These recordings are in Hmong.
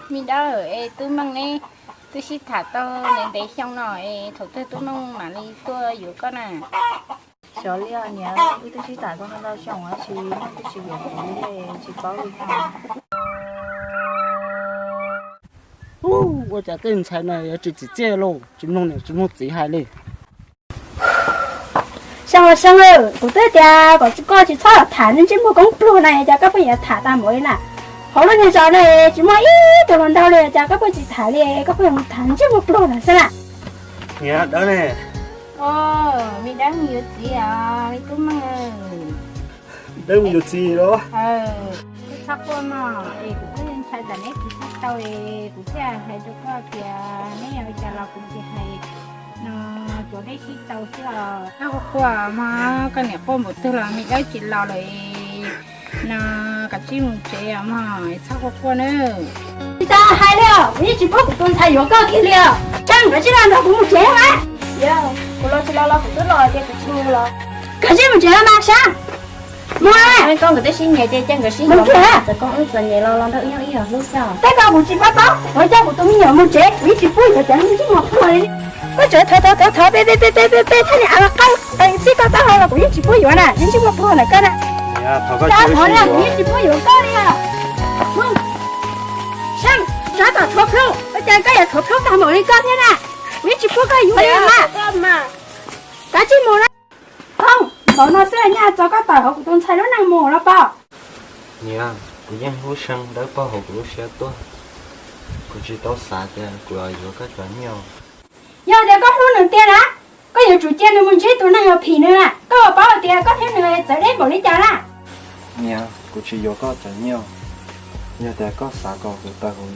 Me dab, es Tub Meej neb twb sib tham tau ntev ntev xyoo no es thaum twg Tub Meej mam li tuaj yuav koj na? Xyov li os niam, wb twb sib tham tau ntau xyoo tab sis Meej twb tsis yuav kuv li, tsis paub li os. Ua cas tej ntxhais no yuav tsis tsim txiaj lauj, tsis mloog niam tsis mloog txiv hais li. Xyoo, Xyoo, kuv twb tias kom koj tsis txhob tham ntsej muag koob pluag na, cas koj pheej yuav tham tag npaum li na. Hauv lub niag zos no tsis muaj ib tug hluas nraug li, cas koj pheej tsis tham li, koj pheej tham ntsej muag pluag na xwb na. Niam, dawb ne? Me dab mus yuav txiv os, me tub Meej. Dawb mus yuav txiv los? Txhob quaj mog, es kuv twb ntshai tsam neb tsis sib tau es kuv thiaj hais rau koj tias neb yuav ua cas los kuv tsis hais no, tsuav neb sib tau xwb os. Txhob quaj quaj mog, koj niam quaj npaum twg los me dab tsis los lawm no, kav tsij mus tsev os mog, txhob quaj quaj nawb. Tsis tas hais li os, kuv yeej tsis pub kuv tus ntxhais yuav koj kiag li os. Xyoo, kav tsij los nrog kuv mus tsev mas. Kuv los tsis los los kuv twb los tias kuv tsis mus los. Kav tsij mus tsev los mas Xyoo. Mus, koj nkawd twb sib nyiam ces cia nkawd sib nyiam, txawm koj wb txom nyem los los nrog wb nyob ib yam hlub xwb. Tej ko kuv tsis paub paub, kuv coj kuv tus me nyuam mus tsev, kuv yeej tsis pub yuav cov ntsej muag pluag li. Koj tseem thov thov thov thov peb peb peb peb peb thaj niam av qab qees txij koj taub hau los kuv yeej tsis pub yuav na, ntsej muag pluag ntawm koj na. Thov thov na, kuv yeej tsis pub yuav koj li os. Xyoo, tsov tom tshuav plhu, ua cas koj yuav tshuav plhu tag npaum li koj thiab na? Kuv yeej tsis pub koj yuav li mas. Kav tsij mus na. Thoob, npaum no xwb nyaj txog koj tawm hauv kuv tus ntxhais lub neej mus los pom. Niam, kuv yeej hlub Xyoo dawb paug hauv kuv lub siab tuaj. Kuv tsis tau xav tias kuv yuav yuav koj cov nyuj. Yog tias koj hlub nws tiag na, koj yuav tsum cia nws mus ntsib tus neeg uas phim nws na. Koj puas paub hais tias koj thiab nws txawv deb npaum li cas na? Niam, kuv tsis yuav koj cov nyuj. Yog tias koj xav kom kuv tawm hauv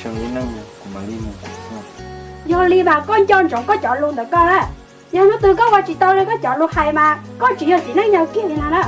Xyoo lub neej, kuv mam li mus kuv xwb. Yog li mas koj nco ntsoov koj cov lus ntawm koj na. Yog hnub twg koj ua tsis tau li koj cov lus hais mas koj tsis yog txiv neej yog kiag li no na.